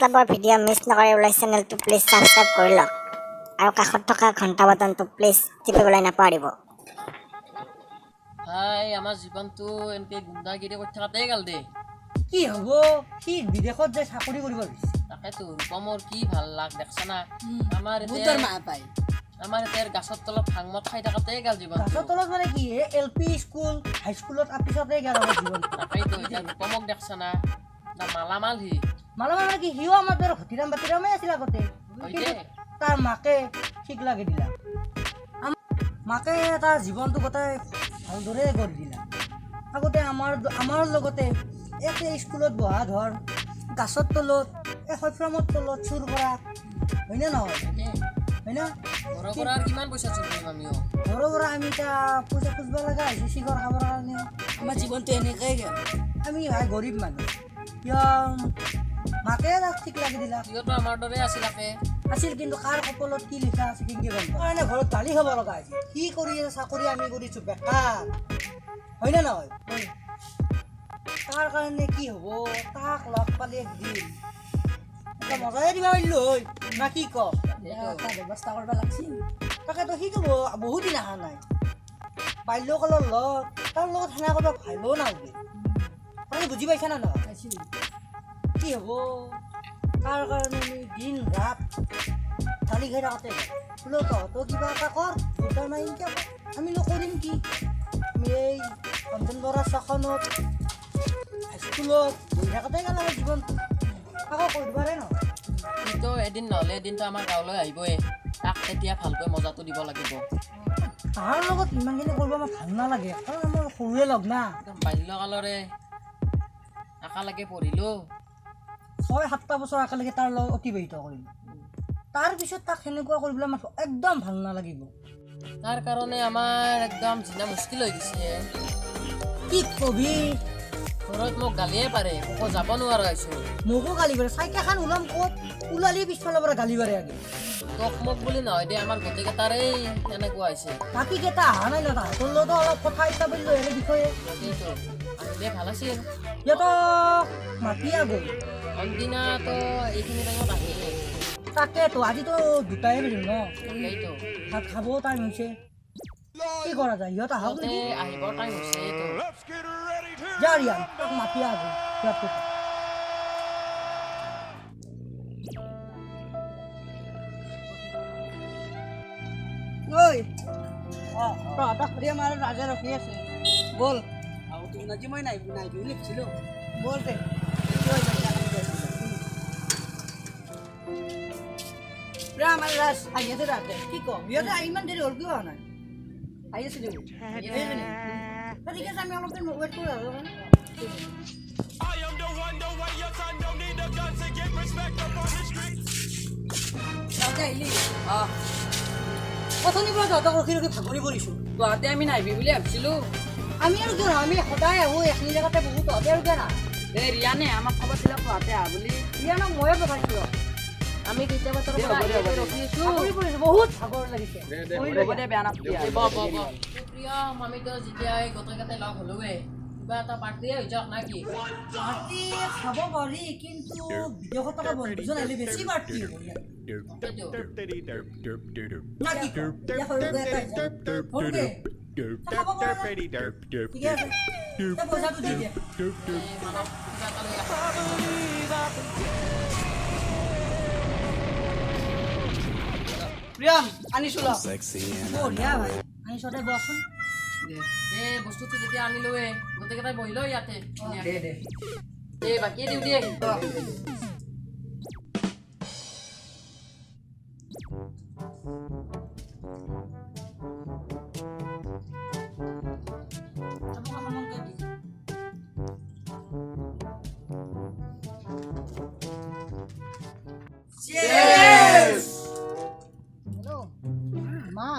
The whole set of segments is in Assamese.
ক্লাবৰ ভিডিঅ' মিছ নকৰিবলৈ চেনেলটো প্লিজ ছাবস্ক্ৰাইব কৰি লওক আৰু কাষত থকা ঘণ্টা বাটনটো প্লিজ টিপিবলৈ নাপাহৰিব। ভাই, আমাৰ জীৱনটো এনেকে গুণ্ডাগিৰি কৰি থকাতেই গ'ল দে। কি হ'ব, সি বিদেশত যাই চাকৰি কৰিব গৈছে। তাকেতো, ৰূপমৰ কি ভাল লাগ দেখছা না? আমাৰ বহুত এতিয়া দৰমহা পায়। আমাৰ এতিয়া গাছৰ তলত ভাং মদ খাই থকাতেই গ'ল জীৱনটো। গাছৰ তলত মানে কি, এল পি স্কুল, হাইস্কুলত পিছতে গ'ল আমাৰ জীৱন। তাকেইতো, এতিয়া ৰূপমক দেখছা না, না মালামাল সি। মালামাল মানে কি, সিও আমাৰ দৰে ঘটিৰাম বাতিৰামেই আছিল আগতে। হয় কিন্তু দে। তাৰ মাকে ঠিক লাগি দিলা, মাকে তাৰ জীৱনটো গোটেই ভালদৰে গঢ়ি দিলা। আগতে আমাৰ লগতে একে স্কুলত বহা, ধৰ গাছৰ তলত, এই সৈফ্ৰামৰ তলত চুৰ কৰা, হয়নে নহয়? হয় না? ঘৰৰ পৰা আৰু কিমান পইচা চুৰ কৰিম আমিও? ঘৰৰ পৰা আমি এতিয়া পইচা খুজিব লগা হৈছে চিখৰ খাবৰ কাৰণে। আমাৰ জীৱনটো এনেকেই গ'ল। আমি ভাই গৰীব মানুহ, কিয় মাকে তাক ঠিক লাগি দিলা। সিহঁতো আমাৰ দৰে আছিল একে। আছিল, কিন্তু কাৰ কপালত কি লিখা আছে কেনেকে গম পাওঁ? কাৰণে ঘৰত গালি খাব লগা হৈছে। সি কৰি আছে চাকৰি, আমি কৰিছোঁ বেকাৰ, হয়নে নহয়? তাৰ কাৰণে কি হ'ব, তাক লগ পালে একদিন এটা মজাই দিব পাৰিলোঁ হয়, না কি ক? এটা ব্যৱস্থা কৰিব লাগিছিল। তাকেতো, সিটো বহুত দিন অহা নাই। বাল্যকালৰ লগ, তাৰ লগত সেনা কৰিব ভালো নালাগে। কথাটো বুজি পাইছা না নহয়? পাইছোঁ। কি হ'ব, তাৰ কাৰণে আমি দিন ৰাত গালি খাই থাকোঁতে গ'ল। বোলো তহঁতেও কিবা এটা কৰ, দেউতাৰ মায়ে ইনকে কয়। আমিনো কৰিম কি? আমি এই ৰঞ্জন বৰা চখনত, হাইস্কুলত বহি থাকোঁতে গ'ল আমাৰ জীৱনটো। আকৌ কৈ দিবাৰে নহয়। সিটো এদিন নহ'লে এদিনতো আমাৰ গাঁৱলৈ আহিবই, তাক তেতিয়া ভালকৈ মজাটো দিব লাগিব। তাৰ লগত ইমানখিনি কৰিব আমাৰ ভাল নালাগে, কাৰণ আমাৰ সৰুৱে লগ না। একদম বাল্যকালৰে একেলগে পঢ়িলোঁ। 6-7টা বছৰ একেলগে তাৰ লগত অতিবাহিত কৰিলোঁ। তাৰপিছত তাক সেনেকুৱা কৰিবলৈ আমাৰ একদম ভাল নালাগিব। তাৰ কাৰণে আমাৰ একদম জিনা মুস্কিল হৈ গৈছে। কি কবি? ঘৰত মোক গালিয়ে পাৰে, ক'তো যাব নোৱাৰা হৈছোঁ। মোকো গালি পাৰে। চাইকেলখন ওলাম ক'ত, ওলালেই পিছফালৰ পৰা গালি পাৰে আগে। তোক মোক বুলি নহয় দে, আমাৰ গোটেইকেইটাৰেই এনেকুৱা হৈছে। বাকীকেইটা অহা নাই ন, তাহাঁতৰ লগতো অলপ কথা এটা পাতিলোঁ এনে বিষয়ে। সেইটো আহিলে ভাল আছিল। সিহঁতক মাতি আগৈ। অনদিনাতো এইখিনি টাইমত আহিলে। তাকেতো, আজিতো দুটাই বাজিল ন? সেইটো। ভাত খাবও টাইম হৈছে। কি কৰা যায়, সিহঁত আহক সিহঁতে নেকি? আহিবৰ টাইম হৈছে এইটো। যা ৰিয়ান, তাক মাতি আগৈ সিহঁত। ঐ, তহঁতক সুধি আমাৰ ৰাজে ৰখি আছে, ব'ল। আজি মই নাই নাই বুলি ভাবিছিলোঁ। ব'ল দে। পুৰা আমাৰ ৰাজ আহি আছে তাতে। কি ক, সিহঁতে ইমান দেৰি হ'ল, কিয় অহা নাই? আহি আছে দেখোন। ঠিক আছে, আমি অলপ টাইম ৱেইট কৰোঁ আৰু। I am the one, the way your son don't need a gun to get respect up on the street. তহঁতে আহিলি? অঁ। অথনিৰ পৰা তহঁতক ৰখি ৰখি ভাগৰি পৰিছোঁ। তহঁতে আমি নাহিবি বুলি ভাবিছিলোঁ। আমি আৰু কিয় নাহোঁ? আমি সদায় আহোঁ, এইখিনি জেগাতে বহোঁ, তহঁতে আৰু কিয় নাহ? এই ৰিয়ানে আমাক খবৰ দিলে তহঁতে আহ বুলি। ৰিয়ানক ময়ে পঠাইছিলোঁ। আমি কেতিয়াবা তোৰ দে, পৰা হ'ব দে, আহি হ'ব দে। ৰখি আছোঁ। ভাগৰি পৰিছোঁ, বহুত ভাগৰ লাগিছে। হ'ব দে, বেয়া নাপাবি আৰু। ব ব ব প্ৰিয়ম, আমিতো যেতিয়া এই গোটেইকেইটাই লগ হ'লোৱে, কিবা এটা পাৰ্টিয়ে হৈ যাওক না কি? পাৰ্টি খাব পাৰি, কিন্তু বিদেশত থকা বন্ধুজন আহিলে বেছি পাৰ্টি হ'ব ইয়াত। সেইটো। না কি ক? এতিয়া সৰুকে এটা হৈ যাওক। সৰুকে খাব পৰা যায়। ঠিকে আছে, এই পইচাটো দি দে। এই মানৱ কিবা এটা লৈ আহ। প্ৰিয়ম, আনিছো ল। বঢ়িয়া ভাই, আনিছ দে, বহচোন। এই বস্তুটো যেতিয়া আনিলোৱে, গোটেইকেইটাই বহি লওঁ ইয়াতে দে দে। এই বাকী দিওঁ দে। চবকে সমানকে দি। হেল্ল' মা,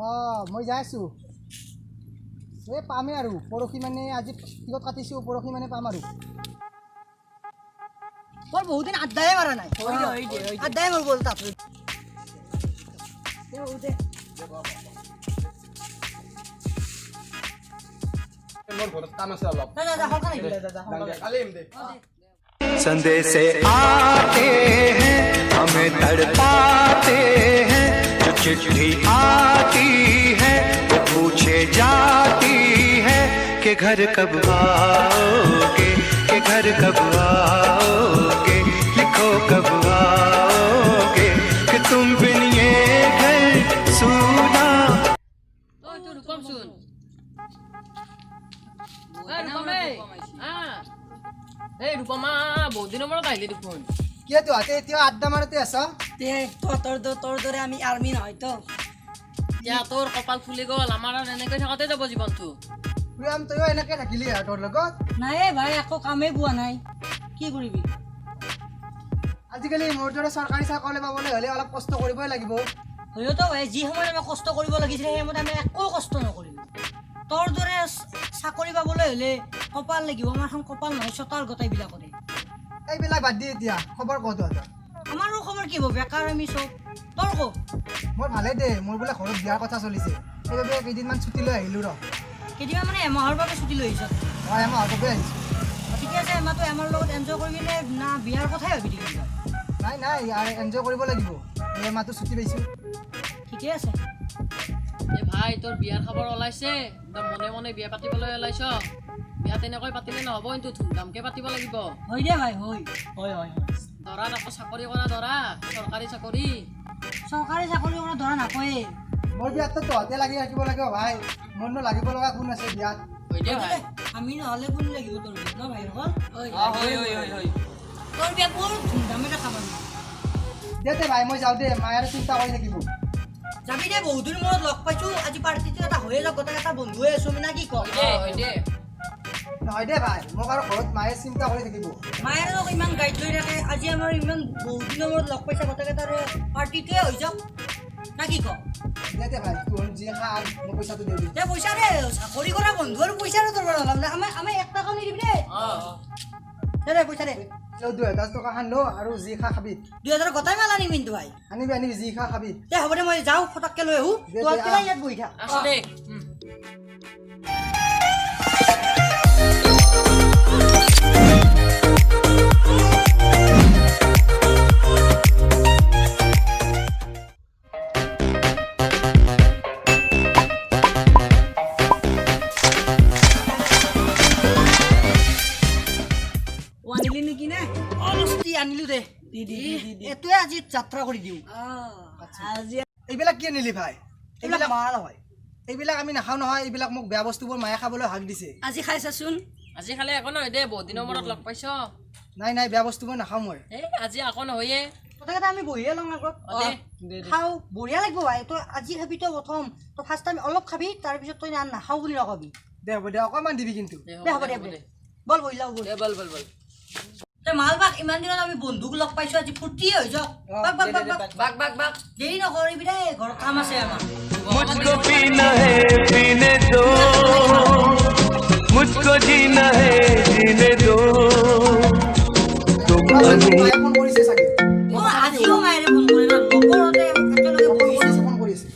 অঁ মই যাই আছোঁ। এই পামেই আৰু পৰহি মানে, আজি টিকট কাটিছোঁ, পৰহি মানে পাম আৰু। মই বহুত দিন আড্ডাই মাৰা নাই। হৈ দে, হৈ দে, হৈ দে। আড্ডাই মাৰিব তাত। দে। মোৰ ঘৰত কাম আছে অলপ। যা যা যা, সোনকালে আহিবি। যাম দে, কালি আহিম দে। संदेशे आते हैं, हमें तड़पाते हैं। जो चिट्ठी आती है वो पूछे जाती है कि घर कब आओगे, कि घर कब आओगे, लिखो कब आओगे, कि तुम बिन ये घर सूना। ঐ তোৰ ৰূপমচোন। ঐ ৰূপম, এই আহ। এই ৰূপম, আহ, বহুত দিনৰ মূৰত আহিলি দেখোন। কিয়, তহঁতে এতিয়া আড্ডা মাৰতে আছ? তে তহঁতৰ তোৰ দৰে আমি আৰ্মি নহয়তো। এতিয়া তোৰ কপাল ফুলি গ'ল, আমাৰ আৰু এনেকৈ থাকোঁতে যাব জীৱনটো। প্ৰিয়ম, তয়ো এনেকে থাকিলি আৰু তোৰ লগত? নাই এ ভাই, একো কামেই পোৱা নাই, কি কৰিবি? আজিকালি মোৰ দৰে চৰকাৰী চাকৰি পাবলৈ হ'লে অলপ কষ্ট কৰিবই লাগিব। হয়তো ভাই, যি সময়ত আমি কষ্ট কৰিব লাগিছিলে, সেই সময়ত আমি একো কষ্ট নকৰিলোঁ। তোৰ দৰে চাকৰি পাবলৈ হ'লে কপাল লাগিব, আমাৰ এখন কপাল নহয়, চোতাল গোটেইবিলাকৰে। এইবিলাক বাদ দি এতিয়া খবৰ ক তহঁতৰ। আমাৰো খবৰ কি হ'ব, বেকাৰ আমি চব। তোৰ ক। মোৰ ভালেই দে। মোৰ বোলে ঘৰত বিয়াৰ কথা চলিছে, সেইবাবে কেইদিনমান ছুটি লৈ আহিলোঁ ৰ। কেইদিনমান মানে এমাহৰ বাবে ছুটি লৈ আহিছ? মই এমাহৰ বাবে আহিছোঁ। ঠিকে আছে, এমাহটো আমাৰ লগত এনজয় কৰিবি নে না বিয়াৰ কথাই ভাবি থাকিবি তই? নাই নাই, এনজয় কৰিব লাগিব, এই মাহটো ছুটি পাইছোঁ। ঠিকে আছে। এই ভাই, তোৰ বিয়াৰ খবৰ ওলাইছে, একদম মনে মনে বিয়া পাতিবলৈ ওলাইছ। বিয়া তেনেকৈ পাতিলে নহ'ব কিন্তু, ধুমধামকে পাতিব লাগিব। হয় দে ভাই, হয় হয় হয় হয়। দৰাত আকৌ চাকৰি কৰা দৰা, চৰকাৰী চাকৰি। চৰকাৰী চাকৰি কৰা দৰা নাপায়ে। মোৰ বিয়াততো তহঁতে লাগি থাকিব লাগিব ভাই, মোৰনো লাগিব লগা কোন আছে বিয়াত? হয় দে ভাই। আমি নহ'লে কোন লাগিব তোৰ বিয়াত ন ভাইসকল? হয় হয় হয় হয়। তোৰ বিয়া বৰ ধুমধামেৰে খাম আমি। দে দে ভাই, মই যাওঁ দে, মায়ে আৰু চিন্তা কৰি থাকিব। যাবি দে, বহুত দিন মূৰত লগ পাইছো, আজি পাৰ্টিটো এটা হৈয়ে যাওক, গোটেই এটা বন্ধুৱে আছো আমি, না কি কওঁ? হয় দে, হয় দে। নহয় দে ভাই, মোক আৰু ঘৰত মায়ে চিন্তা কৰি থাকিব। মায়ে আৰু ইমান গাইড লৈ থাকে, আজি আমাৰ ইমান বহুত দিনৰ মূৰত লগ পাইছে, গোটেইকেইটাৰে পাৰ্টিটোৱে হৈ যাওক, না কি কওঁ? দে দে ভাই, তোৰ যি খা, মই পইচাটো দি দিম। দে পইচা দে, চাকৰি কৰা বন্ধু আৰু পইচাৰো তোৰ পৰা নল'ম দে, আমি এক টকাও নিদিবি দে। দে দে পইচা দে। 2000 টকা খান ল আৰু যি খা খাবি। 2000 গোটাই মাল আনিম কিন্তু ভাই। আনিবি আনিবি, যি খা খাবি। দে হ'ব দে, মই যাওঁ, ফটককে লৈ আহোঁ। দে, দে, তই আহ। ইয়াত বহি থাক। আছো দে। অ, আনিলি নেকি নে? অলস্তি আনিলো দে, এইটোৱে আজি যাত্ৰা কৰি দিওঁ। আজি এইবিলাক কি আনিলি ভাই? এইবিলাক মাল হয়। এইবিলাক আমি নাখাওঁ নহয়, এইবিলাক মোক বেয়া বস্তুবোৰ মায়ে খাবলৈ হাক দিছে। আজি খাই চাচোন। আজি খালে একো নহয় দে, বহুত দিনৰ মূৰত লগ পাইছ। নাই নাই, বেয়া বস্তুবোৰ নাখাওঁ মই। এই আজি একো নহয়ে। কথাকেইটা আমি বহিয়ে লওঁ আগত। অ, দে। খাওঁ, বঢ়িয়া লাগিব ভাই। তই আজি খাবি, তই প্ৰথম, তই ফাৰ্ষ্ট টাইম অলপ খাবি, তাৰপিছত তই নাখাওঁ বুলি নকবি। দে হ'ব দে, অকণমান দিবি কিন্তু। দে হ'ব দে, হ'ব দে, বল বহি লওঁ, বল। দে, বল বল বল। তই মাল বাক, ইমান দিনত আমি বন্ধুক লগ পাইছো, আজি ফূৰ্তিয়ে হৈ যাওক। বাক বাক বাক বাক। বাক বাক বাক। দেৰি নকৰিবি দেই, ঘৰত কাম আছে আমাৰ। मुझको पीना है पीने दो, मुझको जीना है जीने दो, तुम মায়ে ফোন কৰিছে চাগে। অ, আজিও মায়েৰে ফোন কৰে না, লগৰতে একেলগে ফোন বহিছো। কৰিছে, ফোন কৰিছে।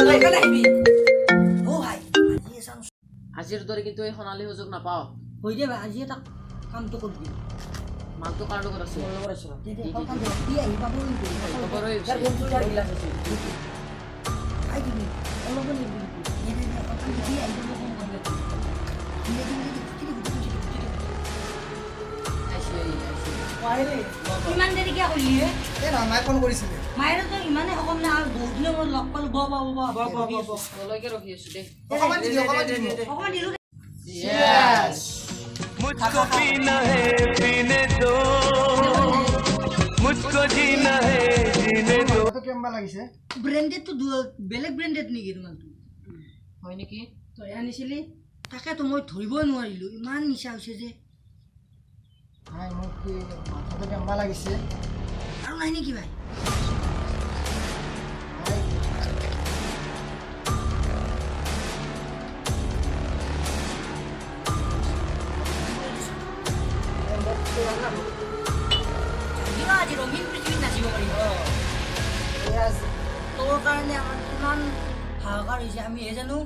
সোনকালে আহিবি। অ ভাই, আজি এচাম আজিৰ দৰে কিন্তু এই সোণালী সুযোগ নাপাওঁ। হৈ দে ভাই, আজি এটা কামটো কৰি দিম। মালটো কাৰ লগত আছে? দে দে, কামটো কি আহি পাব কিন্তু। খবৰে হৈছে। খাই দিবি অলপো নিদিবি। দে দে দে, কামটো কি আহি পাব, ফোন কৰিলে দে দে দে, দে দে, দে দে। আহিছে, আহিছে। ইমান দেৰি কিয় কৰিলি হে? এই নহয়, মায়ে ফোন কৰিছিলে। মায়েৰতো ইমানেই সকম নাই, আৰু বহুত দিনৰ মূৰত লগ পালো, ব ব ব ব ব ব। তলৈকে ৰখি আছো দে। অকণমান দিবি, অকণমান দিবি মোক। অকণমান দিলো দে। मुझको पीना है पीने दो, मुझको जीना है जीने दो। মাথাটো কেনেকুৱা লাগিছে? ব্ৰেণ্ডেডটো বেলেগ ব্ৰেণ্ডেড নেকি তোমাৰটো? হয় নেকি? তই আনিছিলি। তাকেতো মই ধৰিবই নোৱাৰিলো, ইমান নিচা হৈছে যে। নাই, মোক কি মাথাটো কেনেকুৱা লাগিছে। আৰু নাই নেকি ভাই? নাই। জানিবা, আজি ৰঙীন পৃথিৱীত নাচিব পাৰিব। এই আজি তোৰ কাৰণে আমাৰ কিমান হাহাকাৰ হৈছে আমিহে জানো।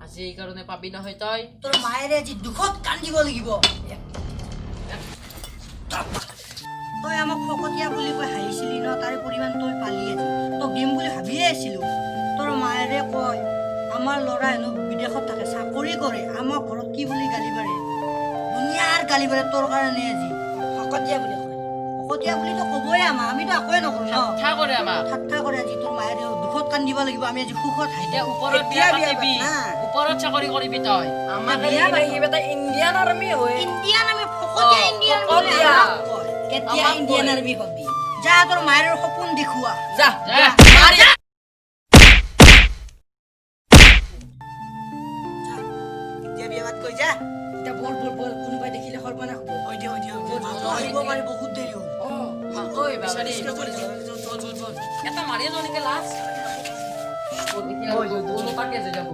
আজি এইকাৰণে পাবি নহয় তই। তোৰ মায়েৰে আজি দুখত কান্দিব লাগিব। তই আমাক ফকতীয়া বুলি কৈ হাঁহিছিলি ন, তাৰে পৰিমাণ তই পালি আজি। তোক দিম বুলি ভাবিয়ে আছিলো। তোৰ মায়েৰে কয়, আমাৰ ল'ৰা হেনো বিদেশত থাকে, চাকৰি কৰে। আমাৰ ঘৰত কি বুলি গালি পাৰে, দুনিয়াৰ গালি পাৰে তোৰ কাৰণে আজি। ফকতীয়া বুলি কয়। ফকতীয়া বুলিতো ক'বই আমাক, আমিতো একোৱে নকৰো ন। ঠাট্টা কৰে আমাক। ঠাট্টা কৰে আজি। তোৰ মায়েৰে দুখত কান্দিব লাগিব, আমি আজি সুখত হাঁহি। এতিয়া ওপৰত এতিয়া বিয়া বিয়া পাতিবি, পাত না। ওপৰত চাকৰি কৰিবি তই। আমাক সি বেটা ইণ্ডিয়ান আৰ্মি হয়। ইণ্ডিয়ান, আমি ফকতীয়া ইণ্ডিয়ান বুলি ফকতীয়া। আমাক কয়। কেতিয়া আমাক ইণ্ডিয়ান কয়। Army hobby? যা, তোৰ মায়েৰ সপোন দেখুওৱা। যা। যা। যা। এতিয়া বিয়া পাত কৈ যা। এতিয়া বল বল বল, কোনোবাই দেখিলে সৰ্বনাশ হ'ব। হয় দে, হয় দে। মাতো আহিব পাৰে, বহুত দেৰি হ'ল। ঐ বাবাৰে, এটা মাৰিয়ে যাওঁ নেকি লাষ্ট? তাকে যে যাব।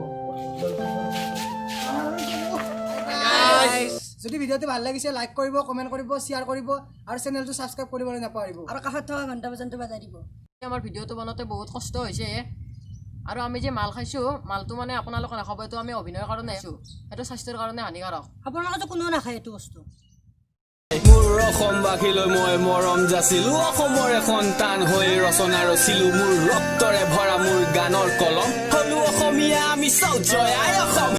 যদি ভিডিঅ'টো ভাল লাগিছে, লাইক কৰিব, কমেণ্ট কৰিব, শ্বেয়াৰ কৰিব আৰু চেনেলটো ছাবস্ক্ৰাইব কৰিবলৈ নাপাহৰিব। আৰু কাষত থকা ঘণ্টা বজানটো বাজাই দিব। আমাৰ ভিডিঅ'টো বনাওঁতে বহুত কষ্ট হৈছে আৰু আমি যে মাল খাইছোঁ, মালটো মানে আপোনালোকে নাখাব। এইটো আমি অভিনয়ৰ কাৰণে খাইছোঁ, সেইটো স্বাস্থ্যৰ কাৰণে হানিকাৰক। আপোনালোকেতো কোনেও নাখায় এইটো বস্তু। মোৰ অসমবাসীলৈ মই মৰম যাচিলো। অসমৰে সন্তান হৈ ৰচনা ৰচিলো। মোৰ ৰক্তৰে ভৰা মোৰ গানৰ কলম। হলো অসমীয়া আমি, চাওঁ জয় আই অসম।